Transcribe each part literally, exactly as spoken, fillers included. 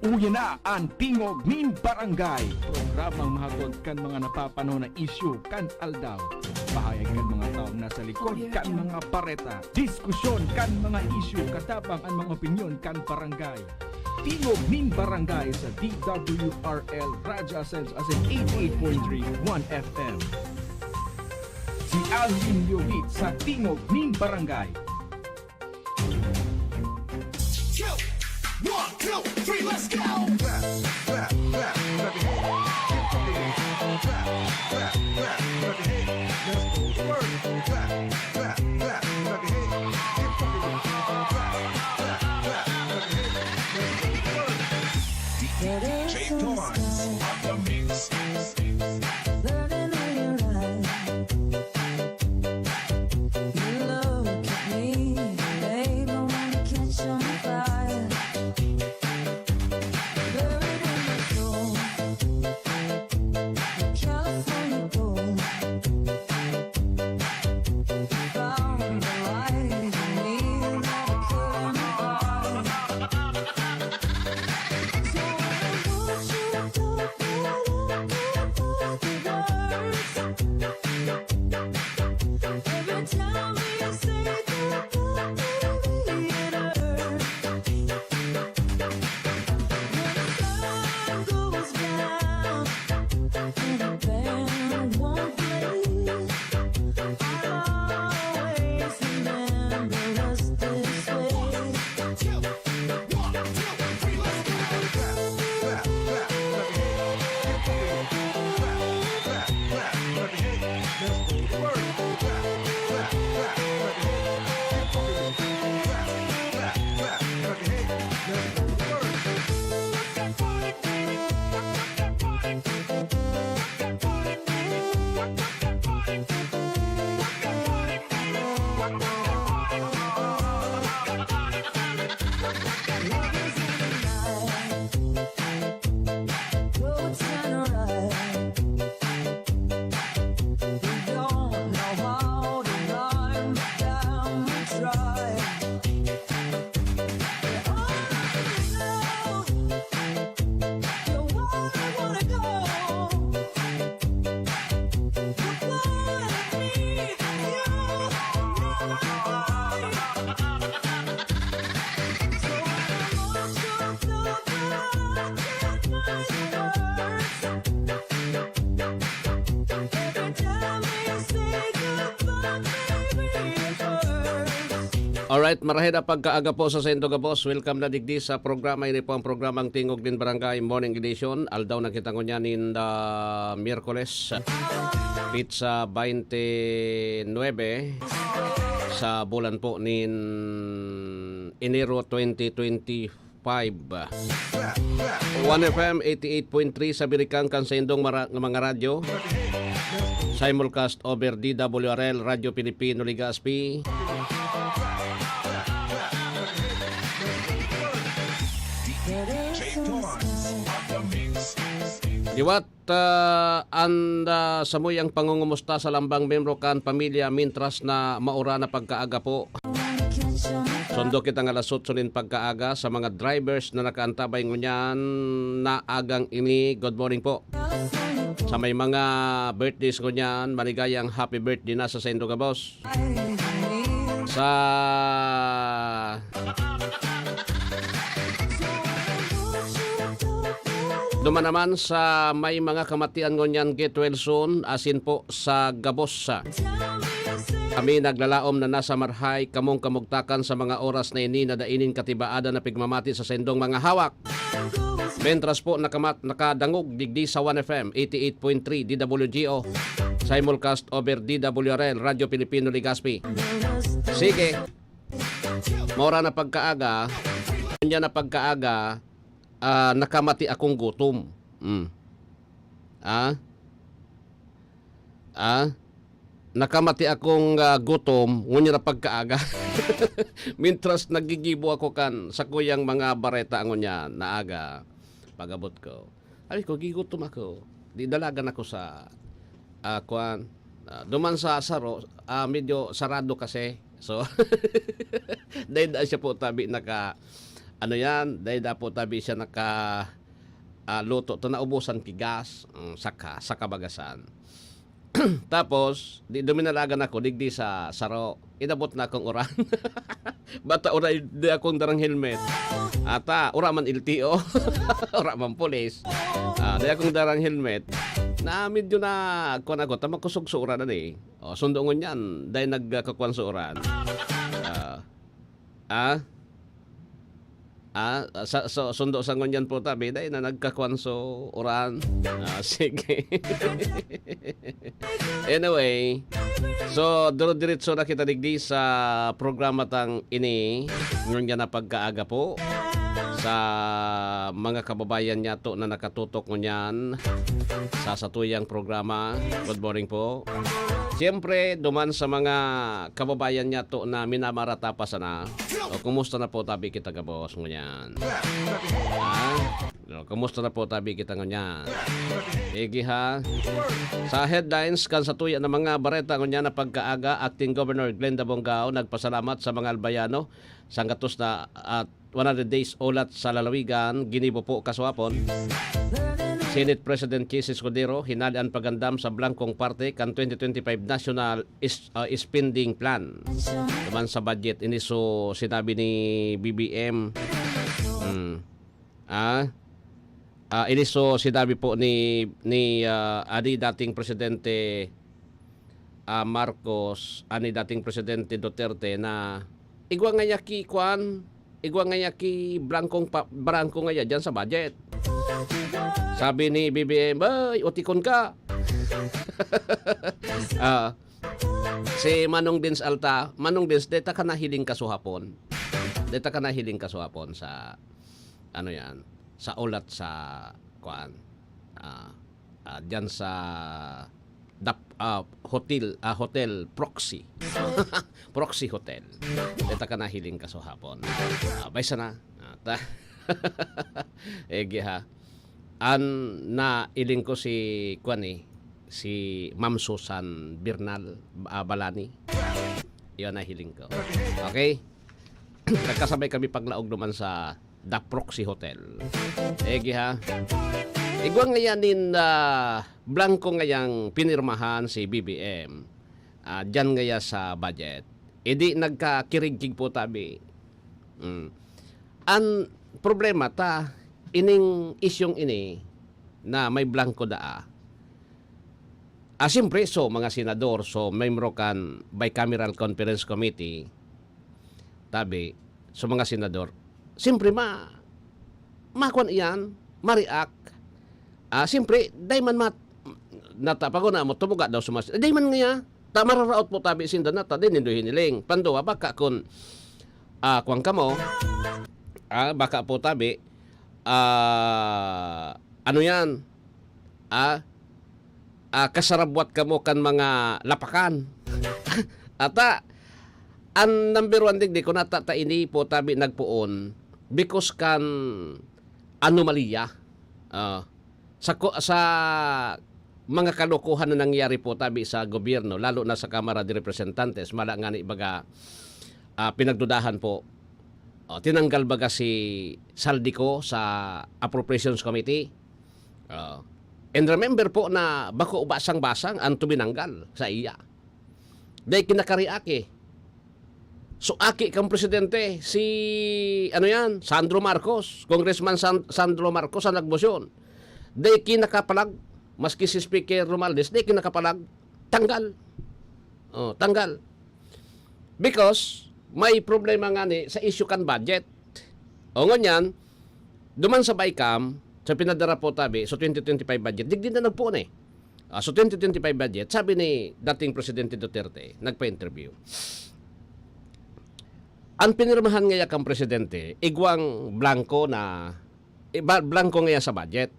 Uya na an Tingog nin Barangay, programang mahatod kan mga napapanahon na isyu kan aldaw. Pahayag kan mga taong nasa likod kan mga bareta. Diskusyon kan mga isyu, katabang an mga opinyon kan barangay. Tingog nin Barangay sa D W R L Radyo Asenso, asin eighty-eight point three One F M. Si Alvin Llobit sa Tingog nin Barangay. Go! One, two, three, let's go! Clap, clap, clap, clap your hands. Keep clapping. Clap, clap, clap, clap your hands. Let's go to work. Clap, clap, clap, clap your hands. Keep clapping. Clap, clap, clap, clap your hands. Let's go to work. D J Torrance on the mix. Burning in your eyes. You look at me, babe, I wanna catch on fire. Buried in my soul, California gold. Found the light in me that I couldn't hide. So I want you to open up the words. Every time we say goodbye, baby, it hurts. When the sun goes down and the band won't play, I'll always remember us this way. Alright, marahay na pagkaaga po sa saindo gabos. Welcome na digdi sa programa. Ini po ang programang Tingog nin Barangay Morning Edition. Aldaw na kita ngunyan nin, ah, Miyerkules, petsa twenty-nine sa bulan po nin Enero twenty twenty-five. One F M eighty-eight point three sa birikang kan saindong mara-, mga radyo. Simulcast over D W R L, Radyo Pilipino Legazpi. Liwat, ah, an, ah, samuyang pangungumusta sa lambang membro kan pamilya, mintras na maura na pagkaaga po. Sundo kitang alas otso nin pagkaaga sa mga drivers na nakaantabay ngunyan na agang ini. Good morning po. Sa may mga birthdays ngunyan, maligayang happy birthday na sa saindo gabos. Sa duman naman sa may mga kamatian ngunyan, get well soon, asin po sa gabos sa kami naglalaom na nasa marhay, kamong kamugtakan sa mga oras na ini na dai nin katibaadan na pigmamati sa saindong mga hawak. Mentras po nakamat-, nakadangog digdi sa One F M eighty-eight point three D W G O, simulcast over D W R L, Radyo Pilipino Legazpi. Sige. Maura na pagkaaga, unya na pagkaaga, ah, nakamati akong gutom. Mm. Ah? Ah? Nakamati akong, ah, gutom, ngunyan na pagkaaga. Mintras nagigibo ako kan sakuyang mga bareta ngunyan na aga, pag-abot ko. Sabi ko, "Gigutom ako." Di dalagan ako sa, ah, kwan, ah, duman sa saro, ah, medyo sarado kasi. So, dahil siya po tabi naka, ano yan, dai dapo tabi siya naka, ah, luto to, naubusan ki gas, mm, saka, sa kabagasan. Tapos, di duminalagan ako digdi sa saro. Inabot na akong uran. Bata uray, di akong darang helmet. Ata, ura man L T O. Ura man pulis. Ah, di akong darang helmet. Na medyo na, kuwan ako, ta makusog sa uran na eh. O, sundo ngunyan, dai nagkakuwan sa uran. Ah, ah, ah, sa, so, sundo sa ngunyan po tabi, dai na nagkakuwan sa uran. Ah, sige. Anyway, so, duro-diretso na kita digdi sa programa tang ini. Ngunyan na pagkaaga po sa mga kababayan niyato na nakatutok ngunyan sa satuyang programa. Good morning po. Siyempre, duman sa mga kababayan niyato na minamarata pa sana. O, kumusta na po tabi kita gabos ngunyan? Ha? No, kumusta na po tabi kita ngunyan? Igi ha. Sa headlines kan satuya na mga bareta ngunyan na pagkaaga, Acting Governor Glenda Bongao nagpasalamat sa mga Albayano sa gatos na at one hundred days ulat sa lalawigan, ginibo po kasuhapon. Senate President Chiz Escudero hinali an pagandam sa blangkong parte kan twenty twenty-five National is, ah, Spending Plan. Duman sa budget, ini so sinabi ni B B M. Hmm. Ah, ah, ini so sinabi po ni, ni, ah, ani dating presidente, ah, Marcos, ani dating presidente Duterte na igwa ngaya ki kwan, igwa ngaya ki blangkong pa, blangko ngaya diyan sa budget. Sabi ni B B M, "Ay, utikon ka." Ah, si Manong Vince Alta, Manong Vince, deta ka nahiling kasuhapon. Deta ka nahiling kasuhapon sa, ano yan, sa ulat sa, kuan, ah, ah, diyan sa dap-, ah, hotel, ah, hotel Proxy. Proxy Hotel. Deta ka nahiling kasuhapon. Ah, bay sana. Ah, ta-, Ege ha. An nailing ko si, kuan eh, si Ma'am Susan Bernal, ah, Balani. Yun, nahiling ko. Okay? Nagkasabay kami paglaog naman sa The Proxy Hotel. Ege ha. Igwa ngayan nin, ah, blangko ngayang pinirmahan si B B M. Ah, diyan ngaya sa budget. Edi nagkakirigkig po tabi. Mm. An problema ta, ining isyong ini na may blangko daa. Ah, siyempre, so, mga senador, so, membro kan Bicameral Conference Committee, tabi, so, mga senador, siyempre, ma-, makuan iyan, ma-react. Ah, siyempre, dai man mat-, nata-, pag-una mo, tumuga daw sumas-, dai man ngaya, ta mararaot po tabi sinda na ta, di nindo hiniling. Panduwa, baka kun, ah, kuwan kamo, ah, baka po tabi, ah, ano yan? Ah, ah, kasarabwat kamo kan mga lapakan. Ata, an number one digdi, kun ata ta ini po tabi nagpoon, because kan anomalya. Ah, sa ko-, sa mga kalokohan na nangyari po tabi sa gobyerno, lalo na sa Kamara de Representantes, mala ngani baga, ah, pinagdudahan po. Oh, tinanggal baga si Zaldy Co sa Appropriations Committee. Oh. And remember po na bako basang-basang an tuminanggal sa iya. Dai kinakariaki. So, aki kang presidente, si, ano yan, Sandro Marcos, Congressman San-, Sandro Marcos ang nagmotion. Dai kinakapalag, maski si Speaker Romualdez, dai kinakapalag, tanggal. Oh, tanggal. Because, may problema ngani sa issue kan budget. O ngunyan, duman sa BICAM, sa pinadara po tabi, so twenty twenty-five budget, digdi na nagpoon eh. Ah, so twenty twenty-five budget, sabi ni dating Presidente Duterte, nagpa-interview. An pinirmahan ngaya kan presidente, igwang blangko na, iba, blangko ngaya sa budget.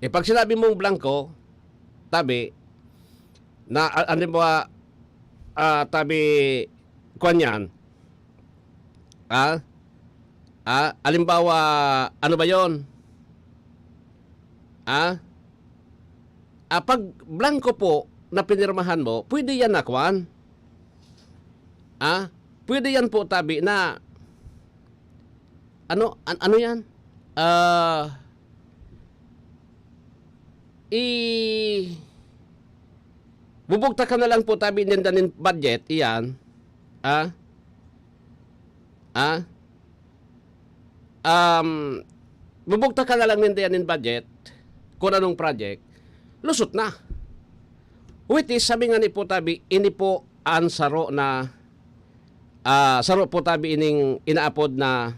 Eh, pag sinabi mong blangko, tabi, na, a-, ano ba, ah, tabi, kuwan yan, ah, ah, alimbawa, ano ba yon? Ah, ah, pag blangko po na pinirmahan mo, pwede yan na kuwan. Ah, pwede yan po, tabi, na ano, an-, ano yan? Ah, i-, bubugtakan na lang po tabi ninda nin budget, iyan. Ah? Ah? Um, bubugtakan na lang ninda yan nin budget, kung anong project, lusot na. Which is, sabi nga ni po tabi, ini po an saro na, ah, saro po tabi ining inaapod na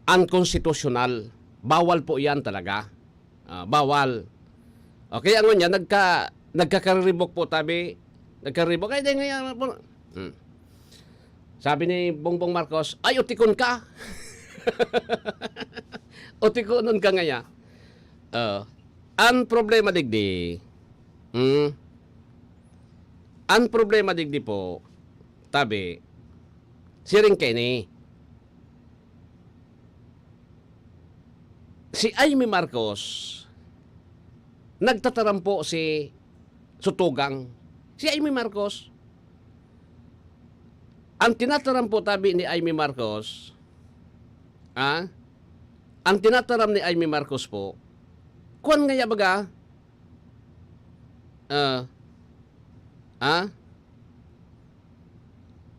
unconstitutional. Bawal po yan talaga. Ah, bawal. O kaya ngunyan, nagka-, nagkakariribok po tabi. Nagkariribok. Ay, di nga po. Hmm. Sabi ni Bongbong Marcos, "Ay, utikon ka." Utikonon ka ngaya. Ah, ang problema digdi, hmm? Ang problema digdi po, tabi, siring kaini. Si Imee Marcos, nagtataram po si Sotogang. Si Imee Marcos, ang tinataram po tabi ni Imee Marcos, ah, ang tinataram ni Imee Marcos po, kwan ngaya baga, ah, ah,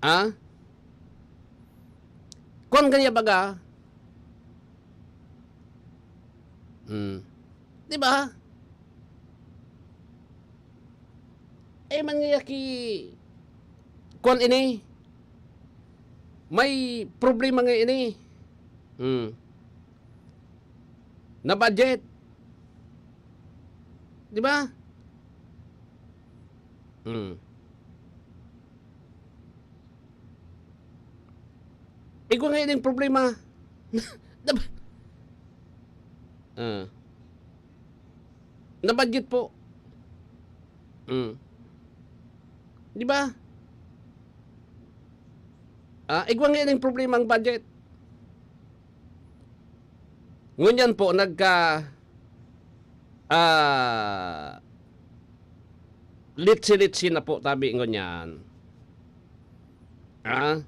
ah, kwan ngaya baga, hmm, di ba? Eh, man ngaya ki, kwan ini, may problema nga ini. Hmm. Na budget. Di ba? Hmm. Igwa nga ining problema. Nab-, ah. Na budget po. Hmm. Di ba? Ah, igwa nga ining problema ang budget. Ngunyan po, nagka, ah, litsi-litsi na po tabi ngunyan. Ah?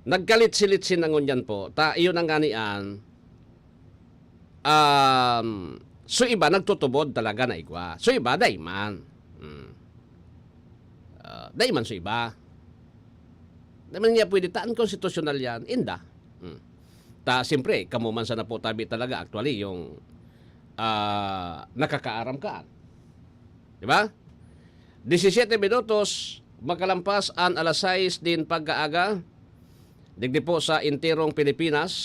Nagkalitsi-litsi na ngunyan po. Ta, iyon ang nganian. Um, so iba nagtutubod talaga na igwa. So iba, dai man. Hmm. Ah, dai man so iba. Dai man niya pwede, ta unconstitutional yan. Inda. Hmm. Ta, siyempre, kamo man sana po tabi talaga, actually, yung, ah, nakakaaram ka. Di ba? Disisiyete minutos, makalampas an alas sais din pagkaaga. Digdi po sa enterong Pilipinas,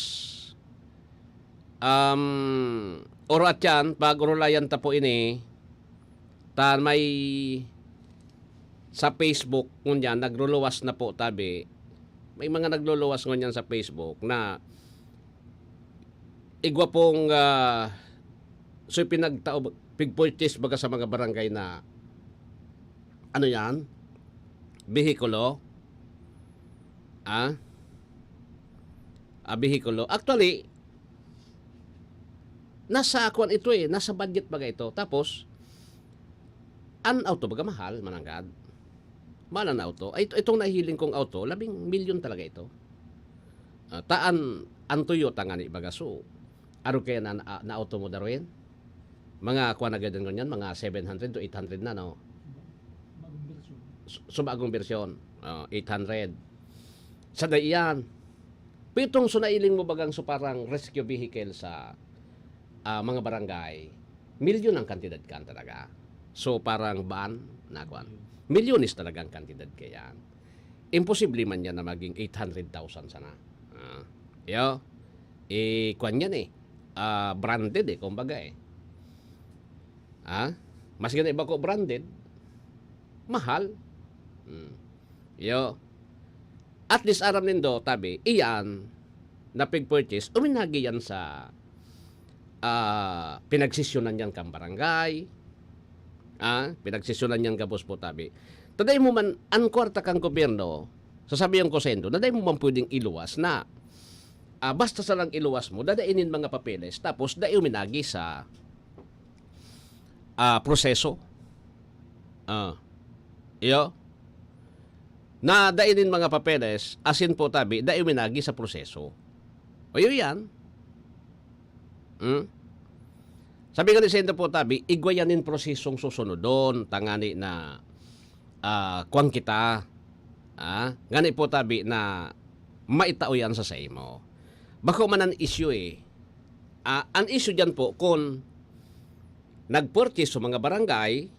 um, oro at yan, pag-orolayan ta po ini, ta may sa Facebook, ngunyan, nagluluwas na po, tabi. May mga nagluluwas ngunyan sa Facebook na igwa pong, ah, so pinagtao, pigpurchase baga sa mga barangay na, ano yan? Behikulo? Ah? Ah, behikulo. Actually, nasa kuwan ito eh, nasa budget baga ito. Tapos, an auto baga mahal, mananggad. Mahal an auto. Ay, ito, itong nahihiling kong auto, labing milyon talaga ito. Ah, ta an, an Toyota nga ni baga, so, ano kaya na, na, na auto mo, Darwin? Mga kuwan na ganyan, ganyan, mga seven hundred to eight hundred na, no? Bagong bersyon. Su-, so, bagong bersyon, ah, eight hundred. Sa daiyan, pitong so nailing mo bagang so parang rescue vehicle sa, ah, mga barangay, milyon ang kantidad kan talaga. So, parang van na kuwan. Milyones talaga ang kantidad kaya. Imposible man yan na maging eight hundred thousand sana. Ah, yo, eh, kuwan yan eh. Ah, branded eh, kumbaga eh. Ah? Mas ganda iba ko branded, mahal. Hmm. Yo. At least aram nindo, tabi, iyan na pig-purchase, uminagi yan sa, ah, pinagsesyonan niyan kang barangay. Ah, pinagsesyonan niyan gabos po, tabi. Taday mo man, ang kwarta kang gobyerno, sasabihan ko sa indo, na dai mo man pwedeng iluwas na, ah, basta sa lang iluwas mo, dadainin mga papeles, tapos dai uminagi sa, ah, proseso. Ah, iyo. na dai nin mga papeles, asin po tabi, dai winagi sa proseso. O, iyo yan. Hmm? Sabi nga ni Sendo po tabi, igwa yan nin prosesong susunodon, tangani na, ah, kwan kita. Ah, ngani po tabi na maitao yan sa saimo. Bako man an issue eh. Ah, an issue dyan po, kung nag-purchase sa mga barangay,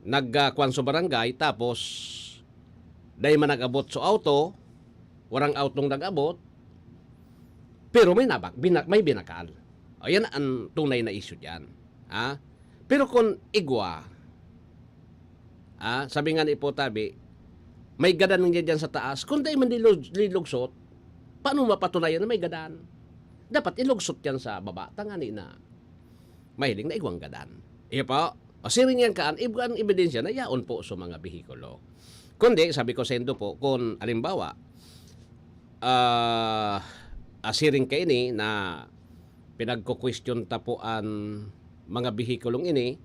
nag, ah, kwan sa barangay, tapos dai man nag-abot sa auto, warang autong nag-abot, pero may nabak-, bina-, may binakal. O, yan ang tunay na issue dyan. Ha? Pero kung igwa, ah, sabi nga ni Ipo Tabi, may gadan niya dyan sa taas. Kung dai man nilug-, nilugsot, paano mapatunayan na may gadan? Dapat ilugsot yan sa baba. Tangani na mahiling na igwang gadan. Iyo po. O, siring yan kaan, igwang ebidensya na yaon po sa mga behikulo. Kundi, sabi ko, Sendo po, kung halimbawa, ah, asiring kaini na pinagko-question ta po an mga behikulong ini,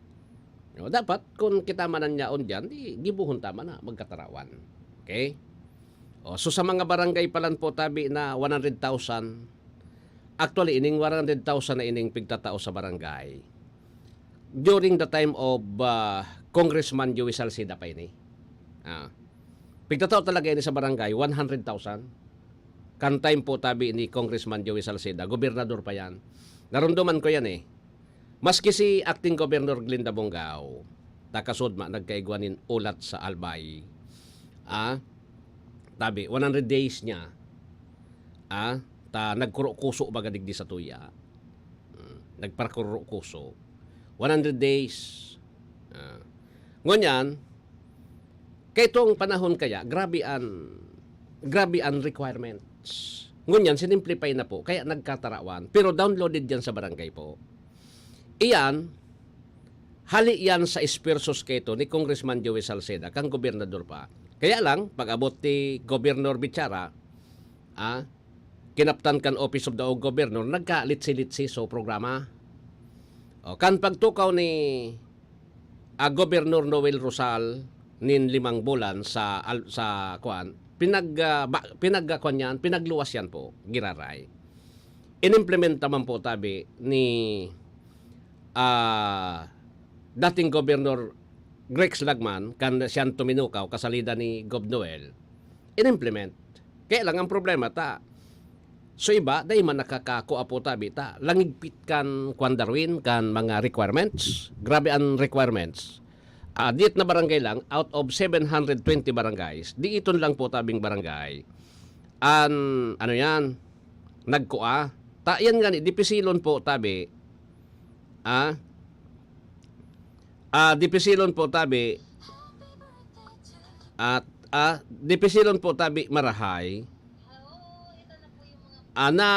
no, dapat kung kita man an yaon diyan, di gibohon ta man na magkatarawan. Okay? O, so sa mga barangay pa lang po tabi na one hundred thousand, actually, ining one hundred thousand na ining pigtatao sa barangay, during the time of, ah, Congressman Joey Salceda pa ini. Ah. Pigtatao talaga ini sa barangay, one hundred thousand. Kan time po tabi ni Congressman Joey Salceda, gobernador pa yan. Narunduman ko yan eh. Maski si Acting Governor Glinda Bongao, takasudma, nagkaigwa nin ulat sa Albay. Ah, tabi, one hundred days niya. Ah, ta nagkurokuso baga digdi sa tuya. Hmm, nagpakurokuso. One hundred days. Ah. Ngunyan, kaitong panahon kaya, grabe an, grabe an requirements. Ngunyan, sinimplify na po, kaya nagkatarawan. Pero downloaded yan sa barangay po. Iyan, hali yan sa esfuerzos kaito ni Congressman Joey Salceda, kan gobernador pa. Kaya lang, pag-abot ni Governor Bichara, ah, kinaptan kan Office of the Governor, nagkalitsi-litsi so programa. O, kan pagtukaw ni, ah, Governor Noel Rosal nin limang bulan sa, al-, sa, kuan, pinag, ah, ba-, pinag, ah, kuan yan, pinagluwas yan po, giraray. Inimplementa man po tabi ni, ah, dating Governor Rex Lagman, kan siyang tuminukaw, kasalida ni Gov Noel, inimplement. Kaya lang ang problema ta, so iba, dai man nakakakua po tabi ta, langigpit kan kwan Darwin, kan mga requirements. Grabe ang requirements. Ah, diet na barangay lang, out of seven hundred twenty barangays, di iton lang po tabing barangay. An, ano yan, nagkua. Ta, yan nga ni, dipisilon po tabi. Ah? Ah, dipisilon po tabi. At, ah, dipisilon po tabi marahay. Ana,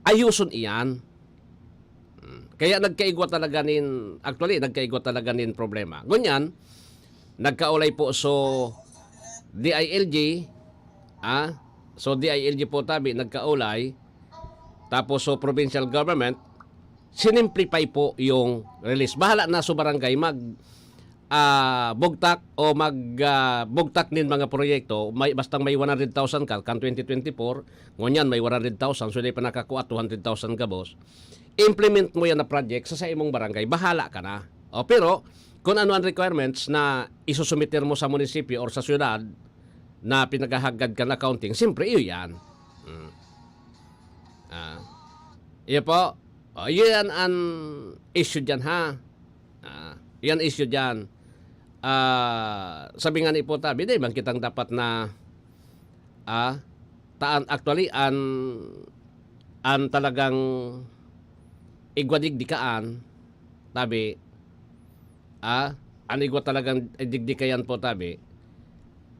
ayuson iyan. Hmm. Kaya nagkaigwa talaga nin, actually, nagkaigwa talaga nin problema. Ngunyan, nagkaulay po so D I L G, ah, so D I L G po tabi, nagkaulay, tapos so provincial government, sinimplify po yung release. Bahala na so barangay mag, ah, bugtak o mag, ah, bugtak nin mga proyekto, may, bastang may one hundred thousand ka, kan twenty twenty-four, ngunyan may one hundred thousand, so di pa nakakua two hundred thousand gabos, implement mo yan na project sa, sa imong barangay, bahala ka na. O, pero, kung ano ang requirements na isusumiter mo sa munisipyo or sa syudad na pinaghahagad kan accounting, siyempre, iyo yan. Mm. Ah. Iyo po. O, iyo yan ang issue dyan, ha? Ah, yan issue dyan. Ah, sabi nga ni Ipo Tabi, di man kitang dapat na, ah, taan, actually, an, an talagang igwa digdikaan, tabi, ah, an igwa talagang digdikayan po, tabi,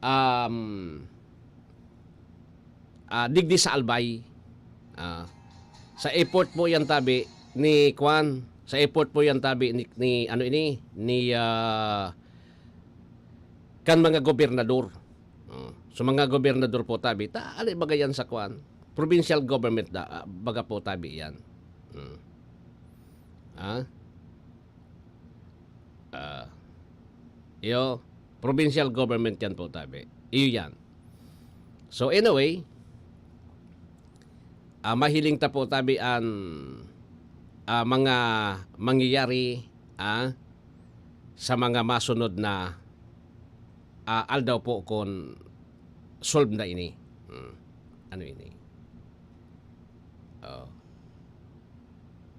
um, ah, digdi sa Albay. Ah, sa effort po yan, tabi, ni Kwan, sa effort po yan, tabi, ni, ni, ano ini, ni, ah, kan mga gobernador. Oh, so, mga gobernador po, tabi, ta, ali baga yan sa Kwan, provincial government da, ah, baga po, tabi, yan. Hmm. Ah? Ah, iyo, Provincial government yan po, tabi. Iyo yan. So, anyway, ah, mahiling ta po, tabi, an, ah, mga mangyayari, ah, sa mga masunod na, ah, aldaw po kun solve na ini. Hmm. Ano ini? Oh.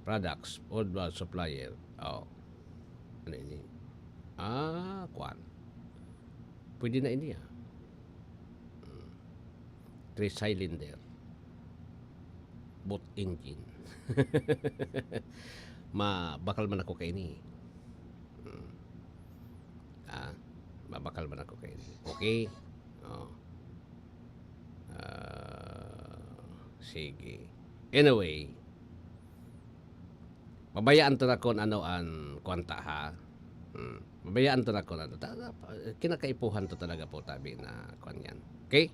Products, food, ah, supplier. Oh. Ano ini? Ah, kwan. Pwede na ini, ah. Hmm. Three cylinder. Boat engine. Mabakal man ako kaini. Hmm. Ah, mabakal man ako kaini. Okay? Oh. Ah, sige. Anyway, pabayaan ta na kun ano an kwan ta, ha? Hmm. Pabayaan ta na kun ano. Ta-, ta-, kinakaipuhan ta talaga po, tabi, na kwan yan. Okay?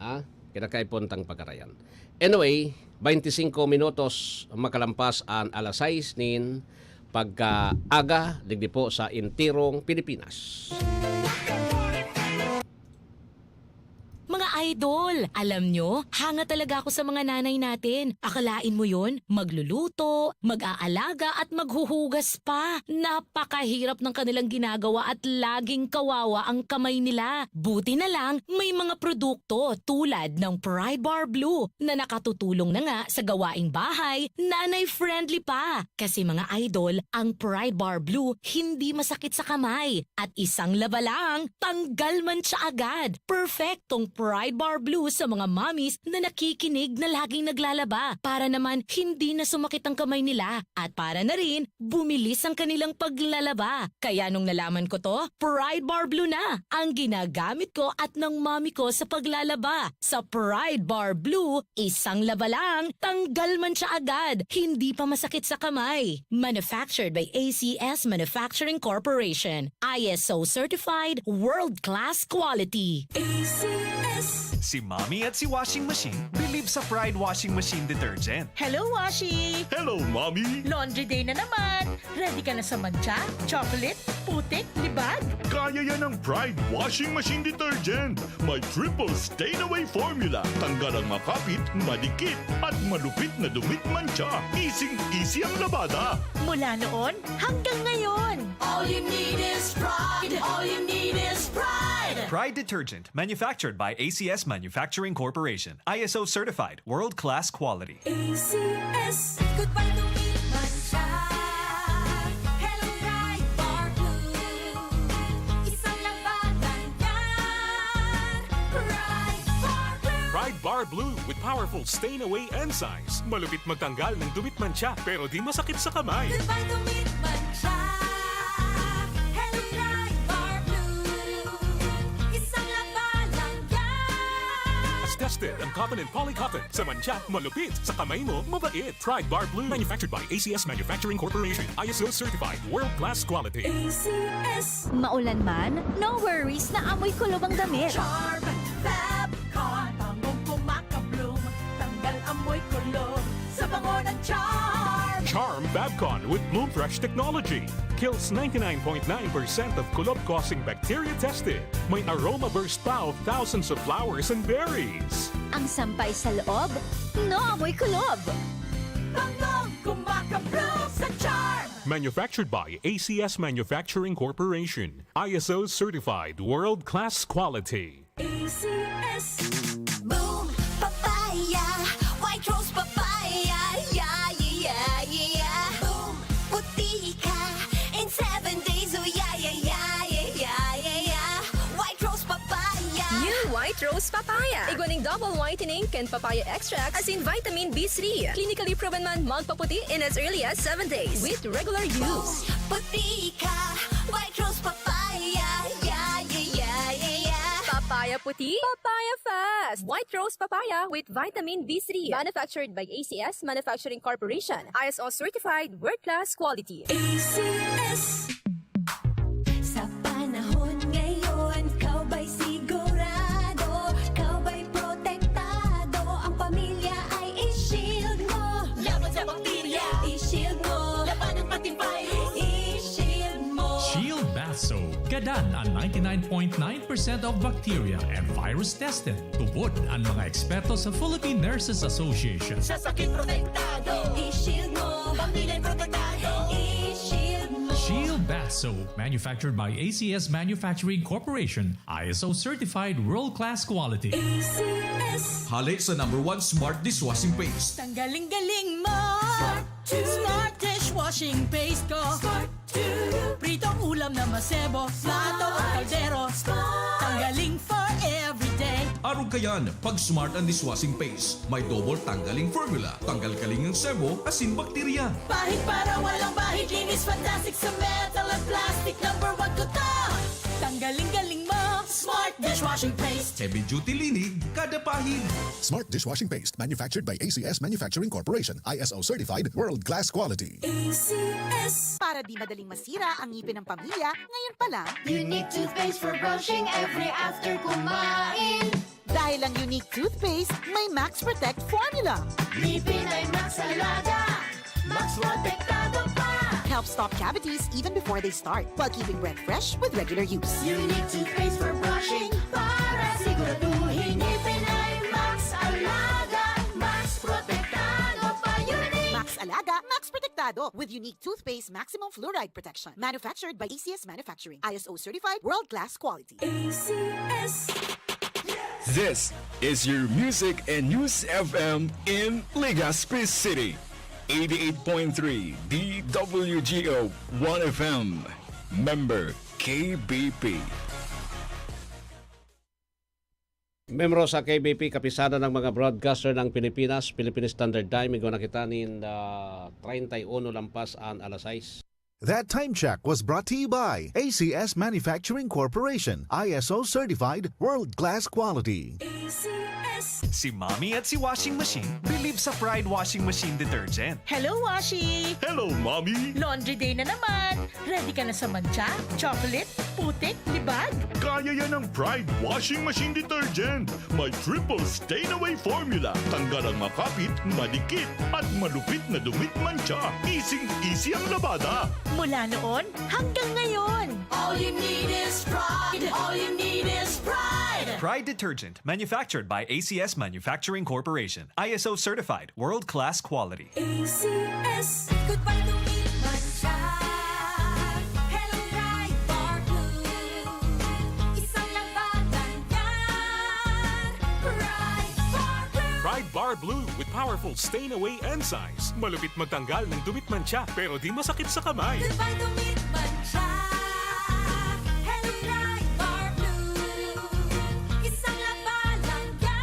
Ah, kinakaipuhan tang pagarayan. Anyway, twenty-cinco minutos makalampas an alas sais nin pagkaaga digdi po sa enterong Pilipinas. Mga idol, alam nyo, hanga talaga ako sa mga nanay natin. Akalain mo yon, magluluto, mag-aalaga at maghuhugas pa. Napakahirap ng kanilang ginagawa at laging kawawa ang kamay nila. Buti na lang, may mga produkto tulad ng Pride Bar Blue na nakatutulong na nga sa gawaing bahay, nanay-friendly pa. Kasi mga idol, ang Pride Bar Blue hindi masakit sa kamay. At isang laba lang, tanggal man siya agad. Perfectong Pride Bar Blue sa mga mommies na nakikinig na laging naglalaba. Para naman hindi na sumakit ang kamay nila. At para na rin, bumilis ang kanilang paglalaba. Kaya nung nalaman ko to, Pride Bar Blue na ang ginagamit ko at ng mommy ko sa paglalaba. Sa Pride Bar Blue, isang laba lang, tanggal man siya agad. Hindi pa masakit sa kamay. Manufactured by A C S Manufacturing Corporation. I S O certified, world-class quality. A C S. Si Mommy at si Washing Machine believe sa Pride Washing Machine Detergent. Hello, Washi! Hello, Mommy! Laundry day na naman! Ready ka na sa mantsa, chocolate, putik, libag? Kaya yan ng Pride Washing Machine Detergent. May triple stain away formula. Tanggal ang makapit, madikit, at malupit na dumit mantsa. Easing-easy ang labada. Mula noon hanggang ngayon. All you need is Pride. All you need is Pride. Pride Detergent, manufactured by A C S Manufacturing Corporation. I S O certified, world-class quality. A C S. Goodbye to me, mantsa. Hello, Pride Bar Blue. Isang labanan yan. Pride Bar Blue. Pride Bar Blue with powerful stain away enzymes. Malupit magtanggal ng dumit mantsa, pero di masakit sa kamay. Goodbye to me, mantsa. Hello, Pride Bar Blue. Isang labanan yan. As tested ang cotton and poly cotton. Sa mantsa, malupit. Sa kamay mo, mabait. Pride Bar Blue. Manufactured by A C S Manufacturing Corporation. I S O certified. World class quality. A C S. Maulan man, no worries na amoy kulob ang damit. Charm Fab Con. Bangong kumakabloom. Tanggal amoy kulob sa bango ng Charm. Charm Fab Con with Bloom Fresh technology. Kills ninety-nine point nine percent of kulob-causing bacteria tested. May aroma burst pa of thousands of flowers and berries. Ang sampay sa loob, no amoy kulob. Bangong kumakabloom sa Charm. Manufactured by A C S Manufacturing Corporation. I S O certified world-class quality. A C S. Boom Papaya, White Rose Papaya, yeah, yeah, yeah. Boom Puti ka in seven days, oh yeah, yeah, yeah. White Rose Papaya. New White Rose Papaya. Igwa ning double whitening kan papaya extract asin vitamin B three. Clinically proven man magpaputi in as early as seven days with regular use. Boom Puti ka, White Rose Papaya, yeah, yeah, yeah, yeah, yeah. Papaya puti, papaya fast. White Rose Papaya with vitamin B three. Manufactured by A C S Manufacturing Corporation. I S O certified, world class quality. A C S. Sa panahon ngayon, ikaw ba'y sigurado? Ikaw ba'y protektado? Ang pamilya ay i-shield mo. Laban sa bakterya. I-shield mo. Laban ng pati virus. I-shield mo. Shield Bath Soap. Gadan ang ninety-nine point nine percent of bacteria and virus tested. Tubod ang mga eksperto sa Philippine Nurses Association. Sa sakit protektado, i-shield mo. Pamilya protektado, i-shield mo. Shield Bath Soap, manufactured by A C S Manufacturing Corporation, I S O certified world-class quality. A C S. Hale sa number one smart dishwashing paste. Tanggaling-galing mo. Smart dishwashing paste ko. Pritong ulam na masebo, plato o kaldero. Tanggaling for everyday. Arog kayan, pag Smart ang dishwashing paste. May double tanggaling formula. Tanggal kaling ang sebo, asin bakterya. Pahid para walang bahid, linis fantastic sa metal at plastic. Number one ko to. Tanggaling-galing mo, Smart dishwashing paste. Heavy duty linig, kada pahid. Smart dishwashing paste, manufactured by A C S Manufacturing Corporation, I S O certified, world class quality. A C S. Para di madaling masira ang ngipin ng pamilya, ngayon pa lang. Unique toothpaste for brushing every after kumain. Dahil ang Unique Toothpaste may Max Protect Formula. Ngipin ay Max Alaga, Max Protektado pa. Help stop cavities even before they start, while keeping breath fresh with regular use. Unique Toothpaste for brushing, para siguraduhin ngipin ay Max Alaga, Max Protektado pa. Unique Max Alaga, Max Protektado, with Unique Toothpaste Maximum Fluoride Protection. Manufactured by A C S Manufacturing. I S O certified, world-class quality. A C S. This is your Music and News F M in Legazpi City. Eighty-eight point three D W G O One F M. Member K B P. Membro sa K B P, Kapisanan ng mga Broadcaster ng Pilipinas, Philippine Standard Time, igwa na kita nin, ah, treinta y uno lampas an alas sais. That time check was brought to you by A C S Manufacturing Corporation, I S O certified, world-class quality. A C S. Si Mommy at si Washing Machine believe sa Pride Washing Machine Detergent. Hello, Washi! Hello, Mommy! Laundry day na naman! Ready ka na sa mantsa, chocolate, putik, libag? Kaya yan ng Pride Washing Machine Detergent. May triple stain away formula. Tanggal ang makapit, madikit, at malupit na dumit mantsa. Easing-easy ang labada. Mula noon hanggang ngayon. All you need is Pride. All you need is Pride. Pride Detergent, manufactured by A C S Manufacturing Corporation. I S O certified, world-class quality. A C S. Goodbye to me, mantsa. Hello, Pride Bar Blue. Isang labanan yan. Pride Bar Blue. Pride Bar Blue with powerful stain away enzymes. Malupit magtanggal ng dumit mantsa, pero di masakit sa kamay. Goodbye to me, mantsa. Hello, Pride Bar Blue. Isang labanan yan.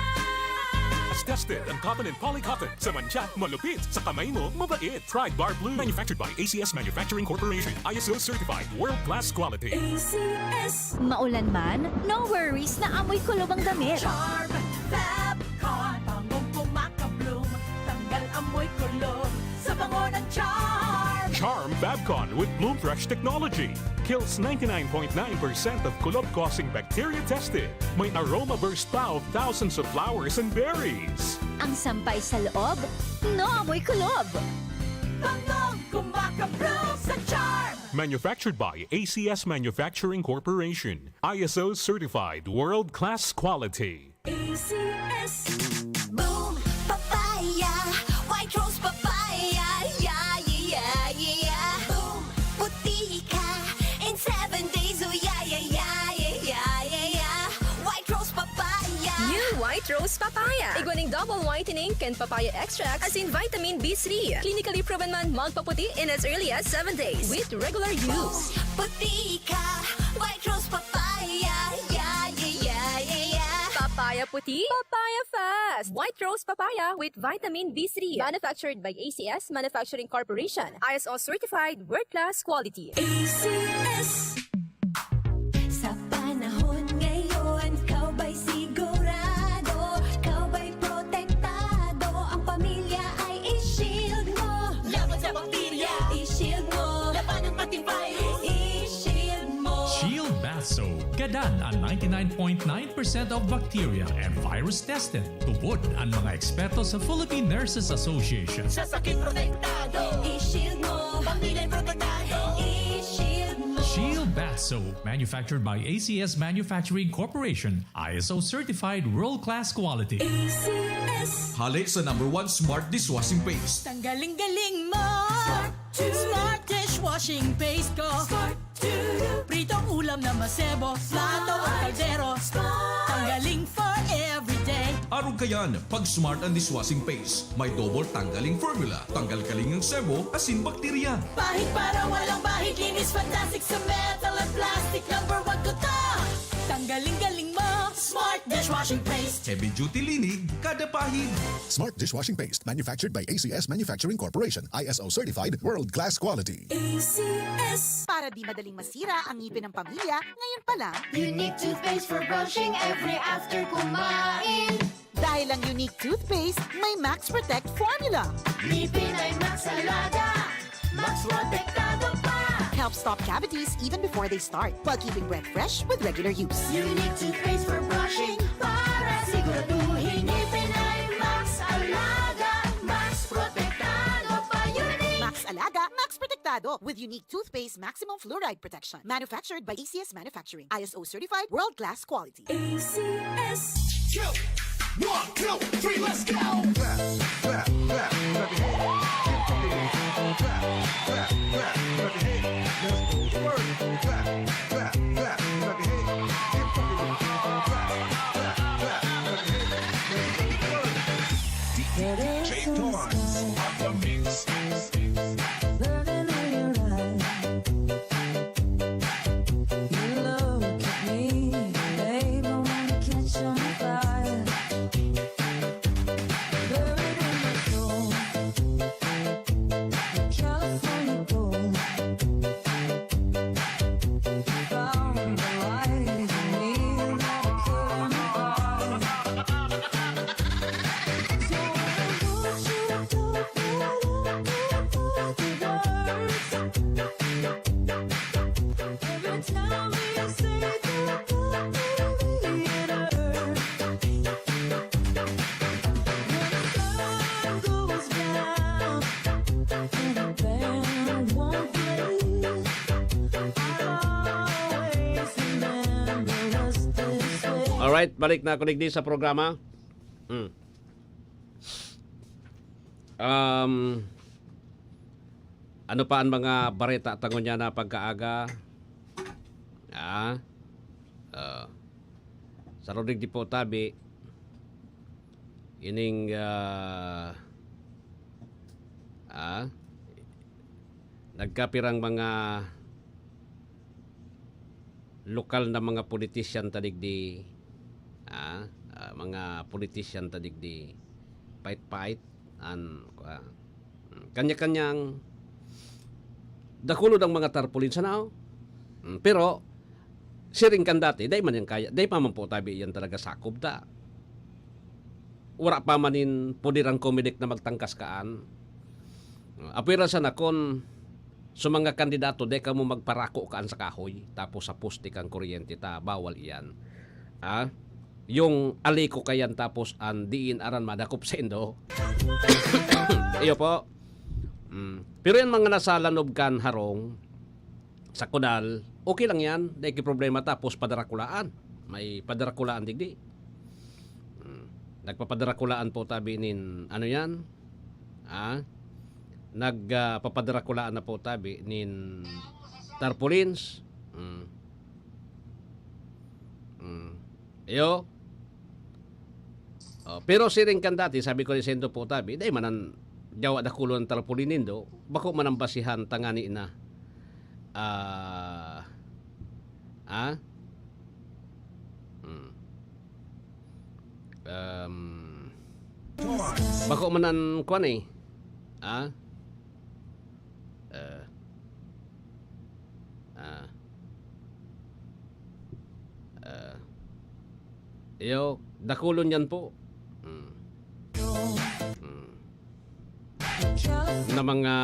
Tested ang cotton and poly cotton. Sa mantsa, malupit. Sa kamay mo, mabait. Pride Bar Blue. Manufactured by A C S Manufacturing Corporation. I S O certified. World class quality. A C S. Maulan man, no worries na amoy kulob ang damit. Charm Fab Con. Bangong kumakabloom. Tanggal amoy kulob sa bango ng Charm. Charm Fab Con with Bloom Fresh technology. Kills ninety-nine point nine percent of kulob-causing bacteria tested. May aroma burst pa of thousands of flowers and berries. Ang sampay sa loob, no amoy kulob. Bangong kumakabloom sa Charm. Manufactured by A C S Manufacturing Corporation. I S O certified world-class quality. A C S. Boom Papaya, White Rose Papaya, yeah, yeah, yeah, yeah. Boom, puti ka in seven days, oh yeah, yeah, yeah, yeah, yeah, yeah, yeah. White Rose Papaya. New White Rose Papaya. Igwa ning double whitening kan papaya extract, asin vitamin B three. Clinically proven man magpaputi in as early as seven days with regular use. Boom, puti ka, White Rose Papaya, yeah, yeah, yeah, yeah, yeah. Papaya puti, papaya fast. White Rose Papaya with vitamin B three. Manufactured by A C S Manufacturing Corporation. I S O certified, world class quality. A C S. Sa panahon ngayon, ikaw ba'y sigurado? Ikaw ba'y protektado? Ang pamilya ay i-shield mo. Laban sa bakterya, i-shield mo. Labanan pati virus, i-shield mo. Shield Bath Soap. Gadan ang ninety-nine point nine percent of bacteria and virus tested. Tubod ang mga eksperto sa Philippine Nurses Association. Sa sakit protektado, i-shield mo. Pamilya protektado, i-shield mo. Shield Bath Soap, manufactured by A C S Manufacturing Corporation, I S O certified, world-class quality. A C S. Hale sa number one smart dishwashing paste. Tanggaling-galing mo. Smart dishwashing paste ko. Pritong ulam na masebo, plato o kaldero. Tanggaling for everyday. Arog kayan, pag Smart ang dishwashing paste. May double tanggaling formula. Tanggal kaling ang sebo, asin bakterya. Pahid para walang bahid, linis fantastic sa metal at plastic. Number one ko to. Tanggaling-galing mo. Smart dishwashing paste. Heavy duty linig, kada pahid. Smart dishwashing paste, manufactured by A C S Manufacturing Corporation, I S O certified, world-class quality. A C S. Para di madaling masira ang ngipin ng pamilya, ngayon pa lang. Unique toothpaste for brushing every after kumain. Dahil ang Unique Toothpaste may Max Protect Formula. Ngipin ay Max Alaga, Max Protektado pa. Help stop cavities even before they start, while keeping breath fresh with regular use. Unique toothpaste for brushing para siguraduhin ngipin ay Max Alaga, Max Protektado pa. Unique! Max Alaga, Max Protektado with Unique Toothpaste Maximum Fluoride Protection. Manufactured by A C S Manufacturing. I S O certified, world-class quality. A C S. Go! One, two, three, let's go! Clap, clap, clap, clap your hands. Get funky with it. Clap, clap, clap, clap your hands. Let's go to work. Clap, clap, clap, clap your hands. Get funky with it. Clap, clap, clap, clap your hands. Let's go to work. D J Torrance on the mix. Burning in your eyes. You look at me, babe, I wanna catch on fire. Buried in my soul, the California gold. Found the light in me that I couldn't hide. So I want you to open up the words. Every time we say goodbye, baby, it hurts. When the sun goes down and the band won't play, I'll always remember us this way. Alright, balik na ako digdi sa programa. Hmm. Um, ano pa ang mga bareta ta ngunyan na pagkaaga? Ah, ah, sa Rodrig di po tabi, ining, ah, ah, nagkapirang mga lokal na mga politician ta digdi, ah, ah, mga politician ta digdi, pait-pait, an, ah, kanya-kanyang dakulon ang mga tarpaulin sa nao. Mm, pero, siring kan dati, dai man yan kaya, dai pa man po tabi yan talaga sakob ta. Wara pa man nin poder ang Comelec na magtangkas kaan. Apwera sana kun sa mga kandidato, dai kamo magparako kaan sa kahoy, tapos sa poste kan kuryente ta, bawal iyan. Ah? Yung aliko kayan tapos ang diin aran madakop saindo. Iyo po. Mm. Pero yan mga nasa lanob kan harong, sa kudal, okay lang yan. Dai ki problema tapos padarakulaan. May padarakulaan digdi. Mm. Nagpapadarakulaan po tabi nin, ano yan? Ah? Nag, ah, papadarakulaan na po tabi nin tarpaulins. Mm. Mm. Iyo. Oh, pero siring kan dati, sabi ko ni Sendo po tabi, dai man an yawa dakulo ang tarpaulin nindo, bako man an basihan tangani na. Ah, ah? Mm. Um, bako man an kwan eh. Ah? Ah. Ah. Ah. Iyo, dakulon yan po. Mm. Mm. Na mga,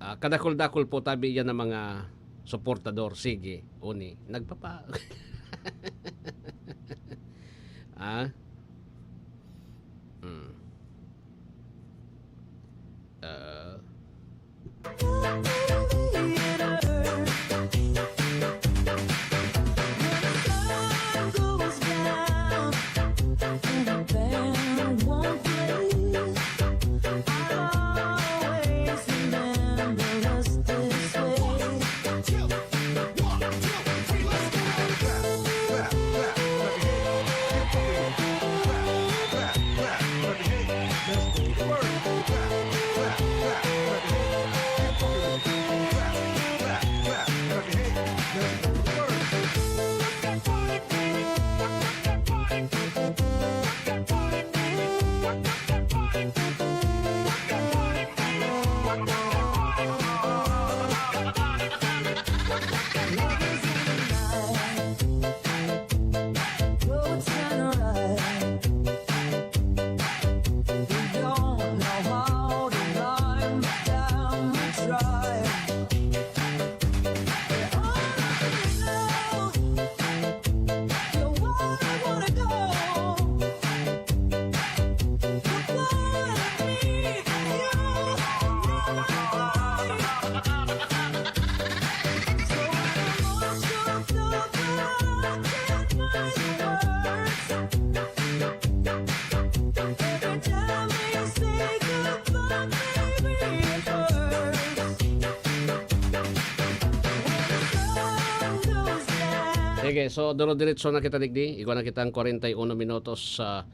ah, kadakul-dakul po tabi yan ng mga suportador. Sige, uni. Nagpapa-, ah? Mm. Ah. Sige, so duro-diretso na kita digdi. Igwa na kitang kwarenta y uno minutos sa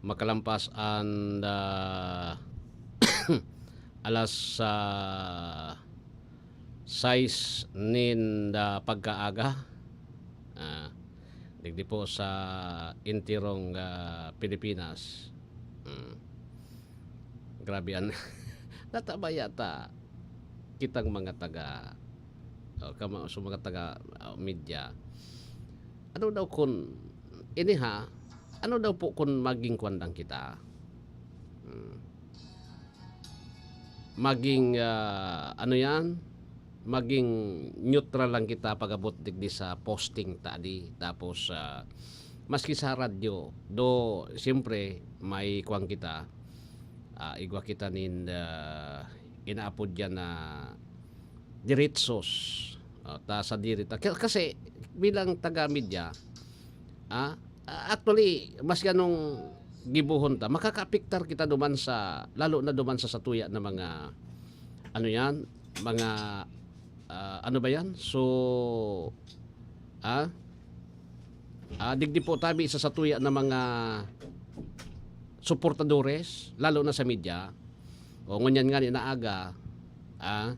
makalampas an, ah, alas, ah, sais nin, ah, pagkaaga. Ah, digdi po sa entirong, ah, Pilipinas. Hmm. Grabe yan. Natabaya ta kitang mga taga, o, kama-, sa mga taga, ah, media. Ano daw kun, ini ha, ano daw po kun maging kwan lang kita? Hmm. Maging, ah, ano yan? Maging neutral lang kita pag-abot digdi sa posting ta di. Tapos, ah, maski sa radyo, do, siyempre, may kwan kita, ah, igwa kita nin, ah, inaapod yan na diretsos. Ah, ta sa diri ta. Ka-, kasi, bilang taga-media, ah, ah, actually, mas ganong gibohon ta, makakaapektar kita duman sa, lalo na duman sa satuya na mga, ano yan, mga, ah, ano ba yan? So, ah, ah, digdi po tabi sa satuya na mga suportadores, lalo na sa media. O, ngunyan nga ni naaga, ah,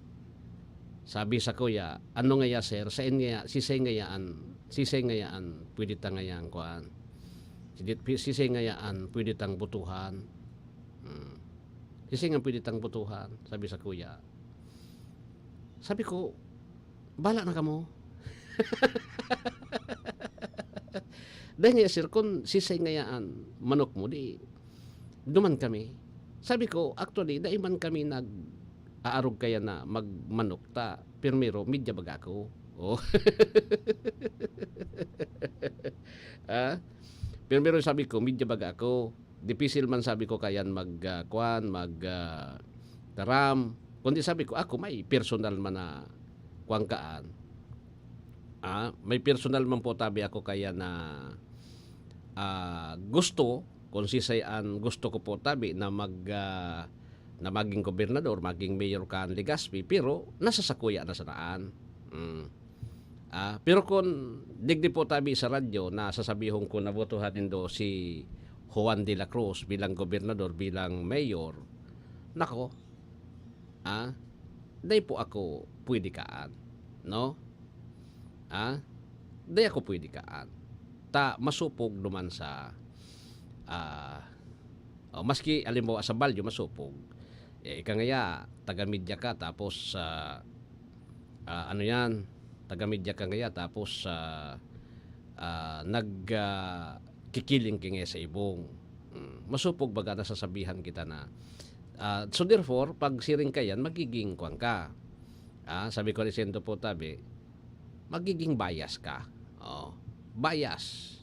sabi sa kuya, "Ano ngaya, sir? Sain ngaya, sisay ngaya an, sisay ngaya an pwede ta ngayang kuan? Sidi-, pi-, sisay ngaya an pwede tang botohan?" Hmm. "Sisay nga pwede tang botohan?" sabi sa kuya. Sabi ko, "Bala na kamo." "Dai ngaya, sir, kun sisay ngaya an manok mo, di duman kami." Sabi ko, "Actually, dai man kami nag-aarog kaya na magmanok ta. Primero, media baga ako." Oh. Ah? Primero, sabi ko, "Media baga ako. Dipisil man," sabi ko, "kayan mag, ah, kwan, mag, ah, taram." Kundi sabi ko, "Ako, may personal man na kwan kaan." Ah, may personal man po tabi ako kaya na, ah, gusto, kung sisay an gusto ko po tabi na mag, ah, na maging gobernador, maging mayor kan Legazpi, pero nasa sakuya na sanaan. Mm. Ah, pero kung digdi po tabi sa radyo na sasabihon ko na botohan nindo si Juan de la Cruz bilang gobernador, bilang mayor, nako, ah, dai po ako pwede kaan, no? Ah, dai ako pwede kaan. Ta masupog duman sa, ah, o, maski halimbawa sa Baguio, masupog. Eh, ika ngaya, taga-media ka, tapos, ah, ah, ano yan, taga-media ka ngaya, tapos, ah, ah, nag, ah, kikiling ka ngaya sa ibong. Mm, masupog baga na sasabihan kita na, ah, so therefore, pag siring ka yan, magiging kwan ka. Ah, sabi ko ni Sendo po tabi, magiging bias ka. Oh, bias.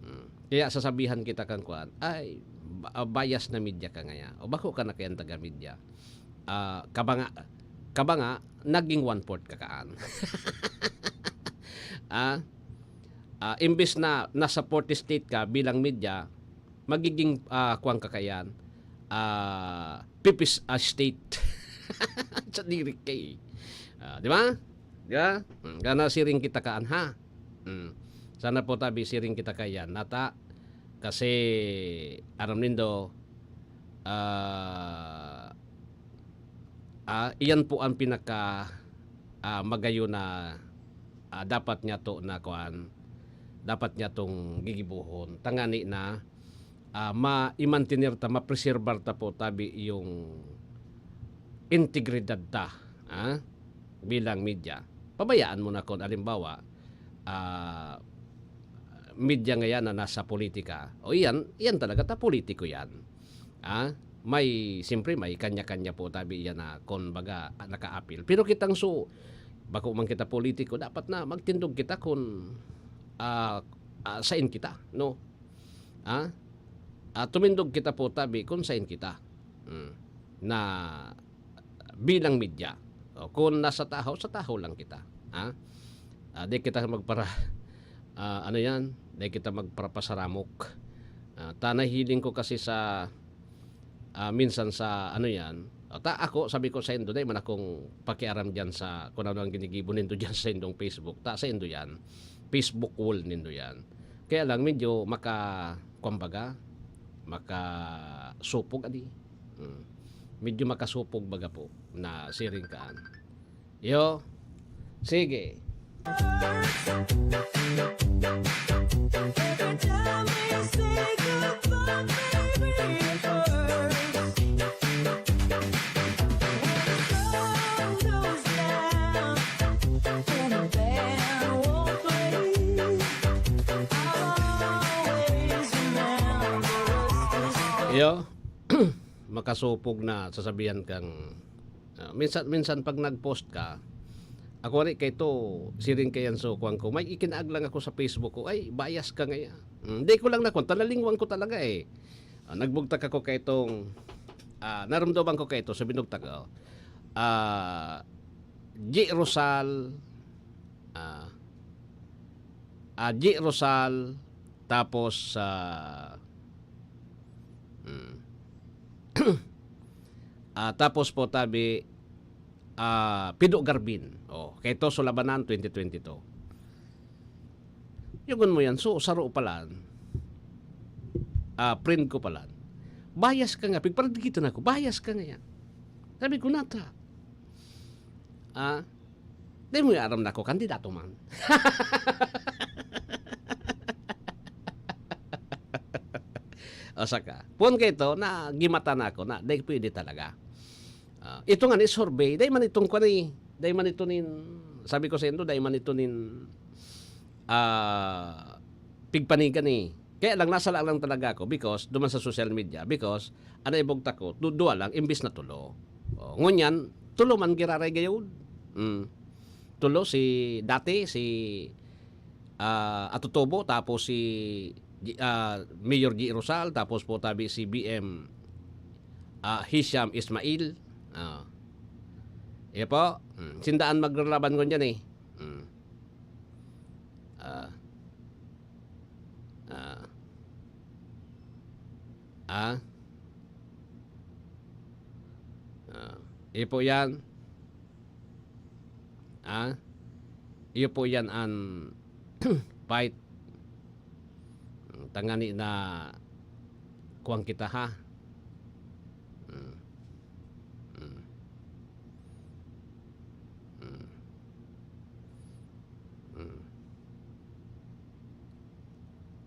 Mm. Kaya sasabihan kita kan kwan, "Ay, ba-, ah, bias na media ka ngaya." O bako ka na kayang taga-media. Ah, kabanga, kabanga, naging one-fourth ka kaan. Ah, ah, imbes na nasa forty state ka bilang media, magiging, ah, kwan ka kayan, ah, pipis, ah, state. Sa diri kay. Ah, di ba? Di ba? Hmm, gana siring kita kaan, ha? Hmm. Sana po tabi siring kita kayan. Nata, kasi aram nindo, ah, ah, iyan po ang pinaka, ah, magayon na, ah, dapat niya to na kuan, dapat niya tong gigibohon. Tangani na, ah, ma-, i-mantener ta, mapreserbar ta po tabi yung integridad ta, ah, bilang media. Pabayaan mo na kung alimbawa, ah, media ngayon na nasa politika. O iyan, iyan talaga ta politiko yan. Ah, may, siyempre, may kanya-kanya po tabi yan na, kun baga, ah, nakaapil. Pero kitang so, bako man kita politiko, dapat na magtindog kita kun, ah, ah, sain kita, no? Ah? Ah, tumindog kita po tabi kun sain kita. Mm. Na bilang media. O, kun nasa tahaw, sa tahaw lang kita. Ah? Ah, di kita magpara-, ah, ano yan? Di kita magparapasaramok. Ah, ta nahiling ko kasi sa, ah, minsan sa ano yan, ah, ta ako, sabi ko sa indo, dai man akong pakiaram dyan sa kung ano ang ginigibo nindo dyan sa indong Facebook. Ta sa indo yan. Facebook wall nindo yan. Kaya lang, medyo maka, kumbaga, makasupog, adi. Hmm. Medyo makasupog baga po na siring kaan. Yo, sige. Iyo, makasupog na sasabihan kang, ah, minsan, minsan pag nag-post ka, ako rin kay to, siring kayan so kuwan ko, may ikinaag lang ako sa Facebook ko, "Ay, bias ka ngaya." Hmm, di ko lang nakunta, nalingwan ko talaga eh. Ah, nagbugtak ako kay itong, ah, naramdaman ko kay ito sa binugtak ko. Ah, G Rosal, ah, ah, G Rosal, tapos, ah, hmm. Ah, tapos po tabi, ah, Pido Garbin. Oh, kay Toso Labanan, twenty twenty-two. Yugon mo yan, so, saro palan. Ah, friend ko palan. Bias ka nga, pigparadigitan ako, bias ka nga yan. Sabi ko, "Nata." Ah, di mo aram na ako, kandidato man. O saka, puon kay ito, na gimata na ako, na di pwede talaga. Ah, ito nga ni survey, dai man itong kwan eh. Dai man ito nin, sabi ko sa indo, dai man ito nin, ah, pigpanigan eh. Kaya lang, nasala lang talaga ako because duman sa social media, because ano ibugtak ko, du-, duwa lang, imbis na tulo. Oh, ngunyan, tulo man giraray gayod. Mm. Tulo, si, dati, si, ah, Atutubo, tapos si G-, ah, Mayor G Rosal, tapos po tabi si B M, ah, Hisham Ismail. Ah. Iya po. Hmm. Sindaan maglalaban ngunyan eh. Hmm. Ah. Ah. Ah. Ah. Iya po yan. Ah. Iyo po yan an fight. Tangani na kuwang kita, ha? Mm. Mm. Mm. Mm.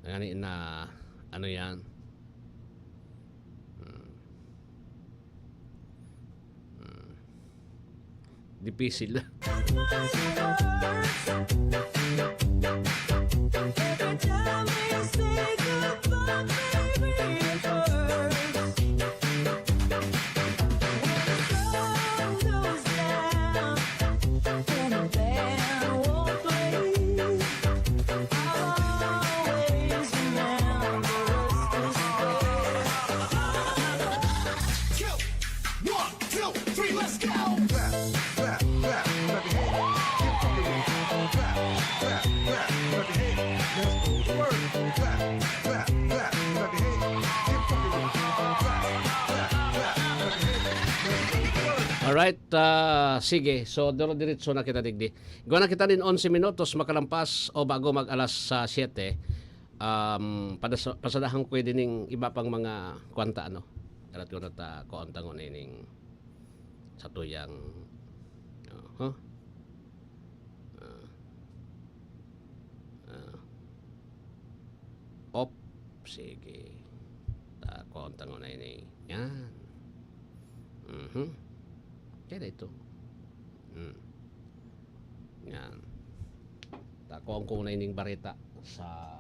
Tangani na, ano yan? Mm. Mm. Dipisil. Two, three, let's go! Clap, clap, clap, clap your hands. Get funky with it. Clap, clap, clap, clap your hands. Let's go to work. Clap, clap, clap, clap your hands. Get funky with it. Clap, clap, clap, clap your hands. Let's go to work. Alright, ah, sige. So, diro-diretso na kita digdi. Igwa na kita nin onse minutos makalampas o bago mag alas, ah, siyete. Um, padas-, pasadahan ko din ning iba pang mga kwanta, ano. Arat ko na ta, kuwan ta ngunyan ning satuyang, uh, huh? Ah. Ah. Op, sige. Ta, kuwan ta ngunyan ini. Yan. Mhm. Kaya na ito. Hmm. Yan. Ta, kuwan ko na ining bareta sa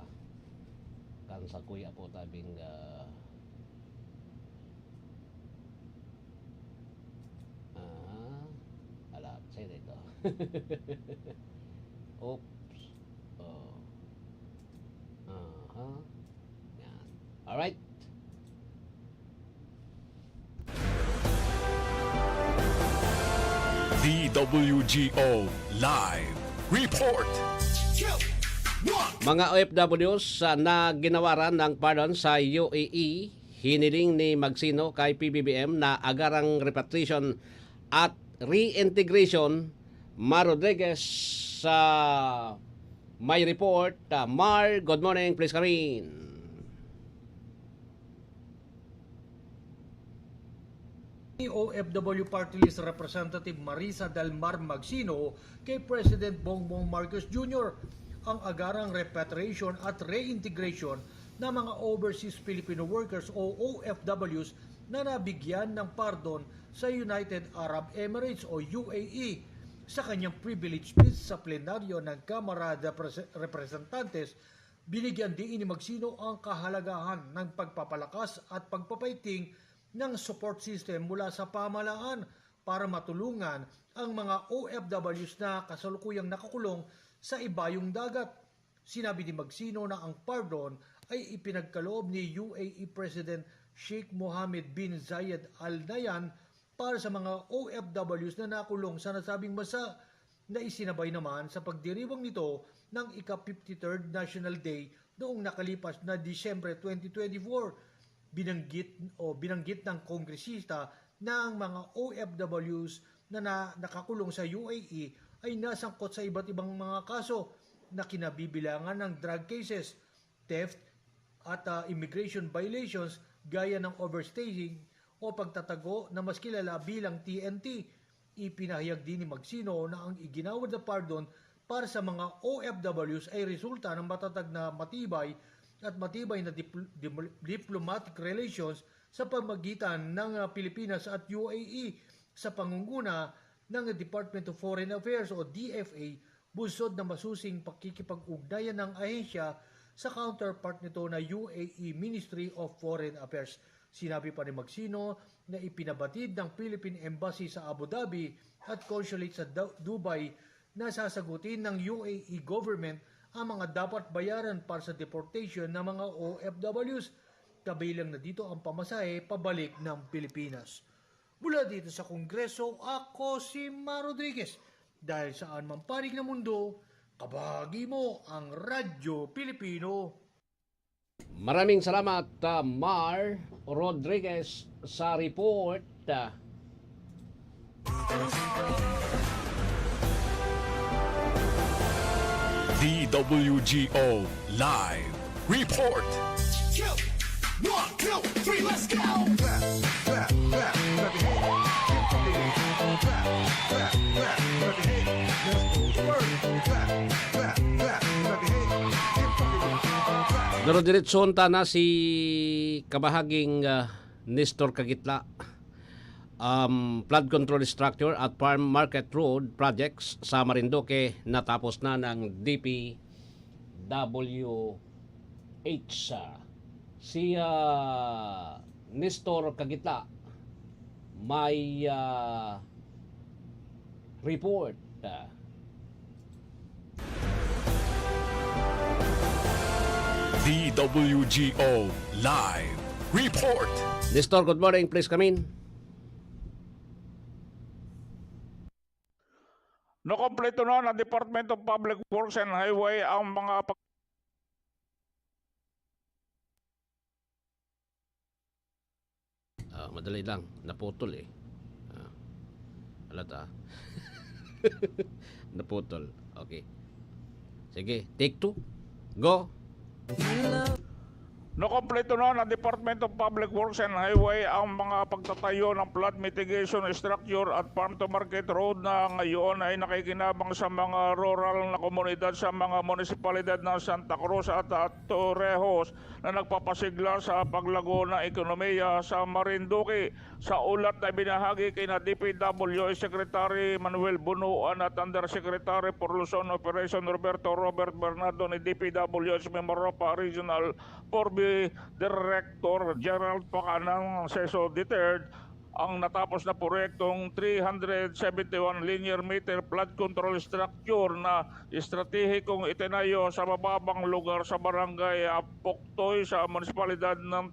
kan sa kuya po tabing, ah, Ah, ala, sa'yo na ito. Oops. Oh. Aha. Yan. Alright. D W G O Live Report. Mga O F Ws, ah, na ginawaran ng pardon sa U A E, hiniling ni Magsino kay P B B M na agarang repatriation at reintegration, Ma Rodriguez sa May report, ah, Mar, good morning, please come in. Ni O F W Party List Representative Marisa Del Mar Magsino kay President Bongbong Marcos Junior ang agarang repatriation at reintegration ng mga overseas Filipino workers o O F Ws na nabigyan ng pardon sa United Arab Emirates o U A E. Sa kanyang privilege speech sa plenaryo ng Kamara de Prese-, Representantes, binigyan diin ni Magsino ang kahalagahan ng pagpapalakas at pagpapaiting ng support system mula sa pamahalaan para matulungan ang mga O F Ws na kasalukuyang nakakulong sa ibayong dagat. Sinabi ni Magsino na ang pardon ay ipinagkaloob ni U A E President Sheikh Mohammed bin Zayed Al Nahyan para sa mga O F Ws na nakulong sa nasabing bansa, na isinabay naman sa pagdiriwang nito ng ika-fifty-third National Day noong nakalipas na Disyembre twenty twenty-four. Binanggit o binanggit ng kongresista na ang mga O F Ws na, na nakakulong sa U A E ay nasangkot sa iba't ibang mga kaso na kinabibilangan ng drug cases, theft, at, ah, immigration violations gaya ng overstaying o pagtatago na mas kilala bilang T N T. Ipinahayag din ni Magsino na ang iginawad na pardon para sa mga O F Ws ay resulta ng matatag na matibay at matibay na dipl-, dim-, diplomatic relations sa pamagitan ng, ah, Pilipinas at U A E sa pangunguna ng Department of Foreign Affairs o D F A, bunsod na masusing pakikipag-ugnayan ng ahensya sa counterpart nito na U A E Ministry of Foreign Affairs. Sinabi pa ni Magsino na ipinabatid ng Philippine Embassy sa Abu Dhabi at consulate sa Du-, Dubai na sasagutin ng U A E government ang mga dapat bayaran para sa deportation ng mga O F Ws, kabilang na dito ang pamasahe pabalik ng Pilipinas. Mula dito sa Kongreso, ako si Mar Rodriguez. Dahil saan man panig ng mundo, kabahagi mo ang Radyo Pilipino. Maraming salamat, ah, Mar Rodriguez, sa report. Ah, D W G O Live Report. Two, one, two, three, let's go! Clap, clap, clap, clap your hands. Keep fucking with it. Clap, clap, clap, clap your hands. Let's go to work. Clap, clap, clap, clap your hands. Keep fucking with it. Clap. Diretsohon ta na si kabahaging, ah, Nestor Kagitla. Um, flood control structure at Farm Market Road projects sa Marinduque natapos na ng D P W H. Si, ah, Nestor Kagitla may, ah, report. Ah, D W G O Live Report. Nestor, good morning. Please come in. Nakompleto na ng Department of Public Works and Highway ang mga pag- Ah, madali lang. Naputol eh. Ah. Alat ah. Naputol. Okay. Sige, take two. Go. Nakompleto na ng Department of Public Works and Highway ang mga pagtatayo ng flood mitigation structure at farm to market road na ngayon ay nakikinabang sa mga rural na komunidad sa mga munisipalidad ng Santa Cruz at, at Torrejos na nagpapasigla sa paglago ng ekonomiya sa Marinduque. Sa ulat na binahagi kina D P W Secretary Manuel Bunuan at Undersecretary for Luzon Operation Roberto Robert Bernardo ni D P W H Mimaropa Regional four B Director Gerald Pacanang Seso the third, ang natapos na proyektong three hundred seventy-one linear meter flood control structure na estratehikong itinayo sa mababang lugar sa barangay Apoktoy sa munisipalidad ng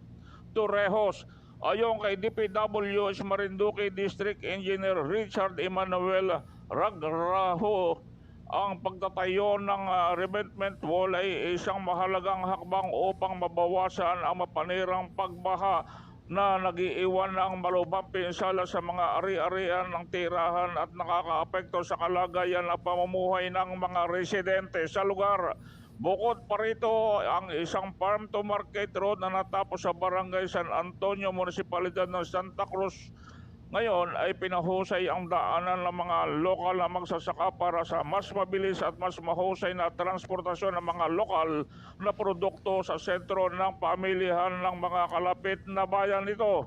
Torrejos. Ayon kay D P W H Marinduque District Engineer Richard Emmanuel Ragraho, ang pagtatayo ng, ah, revetment wall ay isang mahalagang hakbang upang mabawasan ang mapanirang pagbaha na nag-iiwan ng malubhang pinsala sa mga ari-arian ng tirahan at nakakaapekto sa kalagayan ng pamumuhay ng mga residente sa lugar. Bukod pa rito, ang isang farm to market road na natapos sa Barangay San Antonio, Munisipalidad ng Santa Cruz, ngayon ay pinahusay ang daanan ng mga lokal na magsasaka para sa mas mabilis at mas mahusay na transportasyon ng mga lokal na produkto sa sentro ng pamilihan ng mga kalapit na bayan nito.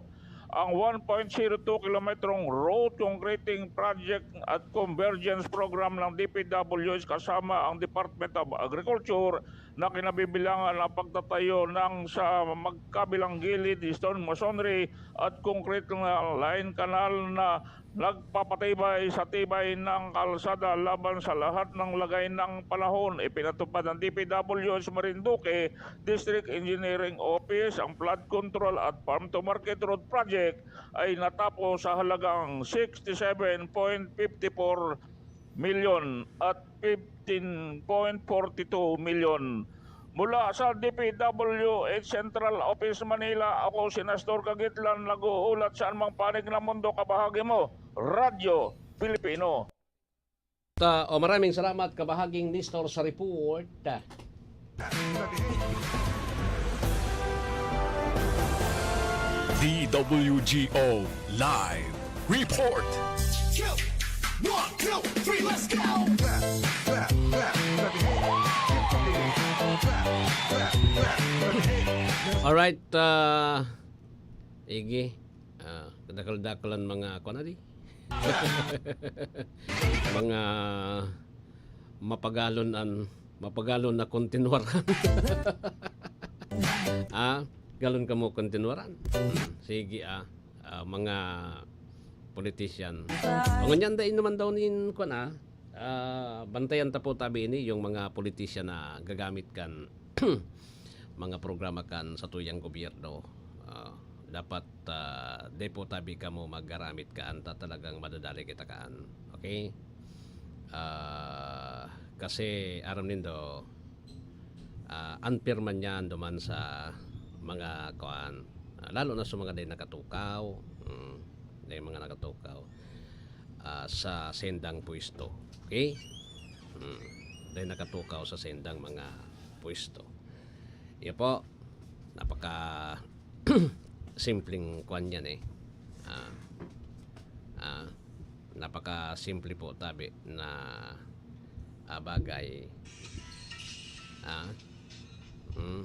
Ang one point zero two kilometrong road concreting project at convergence program ng D P W H kasama ang Department of Agriculture na kinabibilangan ang pagtatayo ng sa magkabilang gilid stone masonry at concrete na line canal na nagpapatibay sa tibay ng kalsada laban sa lahat ng lagay ng panahon. Ipinatupad ng D P W H Marinduque District Engineering Office ang flood control at farm to market road project ay natapos sa halagang sixty-seven point fifty-four milyon at fifteen point forty-two milyon. Mula sa D P W H Central Office Manila, ako si Nestor Kagitlan, nag-uulat sa anumang panig ng mundo, kabahagi mo, Radyo Pilipino. Ta, o, maraming salamat, kabahaging Nestor, sa report. D W G O Live Report. Two, one, two, three, let's go! Alright, uh, Iggy. Uh, dakal-dakalan mga, kuwan na di? Mga mapagalon an mapagalon na kontinwaran. Ah, galon kamo kontinwaran. Sige, ah, ah, mga politician. Ang ngunyan dai naman daw nin, kuwan, ah, ah, bantayan ta po tabi ini yung mga politician na gagamit kan mga programa kan satuyang gobyerno. Ah, dapat, ah, di po tabi kamo maggaramit kaan ta talagang madadali kita kaan. Okay? Ah, kasi aram nindo, ah, unfair man yan duman sa mga kuan, ah, lalo na sa mga dai nakatukaw, mm, dai mga nakatukaw, ah, sa sendang pwesto. Okay? Mm, dai nakatukaw sa sendang mga pwesto. Iyo po, napaka simpleng kuan yan eh. Ah, ah, napaka simple po tabi na, ah, bagay. Ah, mm,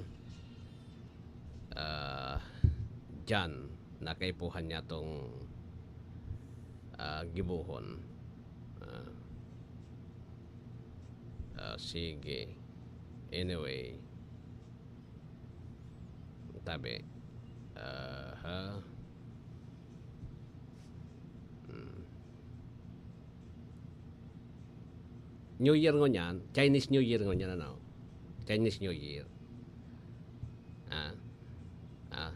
ah, dyan, nakaipuhan niya tong, ah, gibohon. Ah, ah, sige. Anyway. Tabi. Aha. Hmm. New Year ngunyan, Chinese New Year ngunyan, ano? Chinese New Year. Ah. Ah.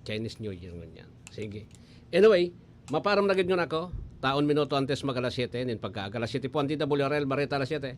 Chinese New Year ngunyan. Sige. Anyway, maparam na gid ngun ako. Taon minuto antes mag alas siyete, nin pagka alas siyete po ang D W R L, Bareta alas siyete.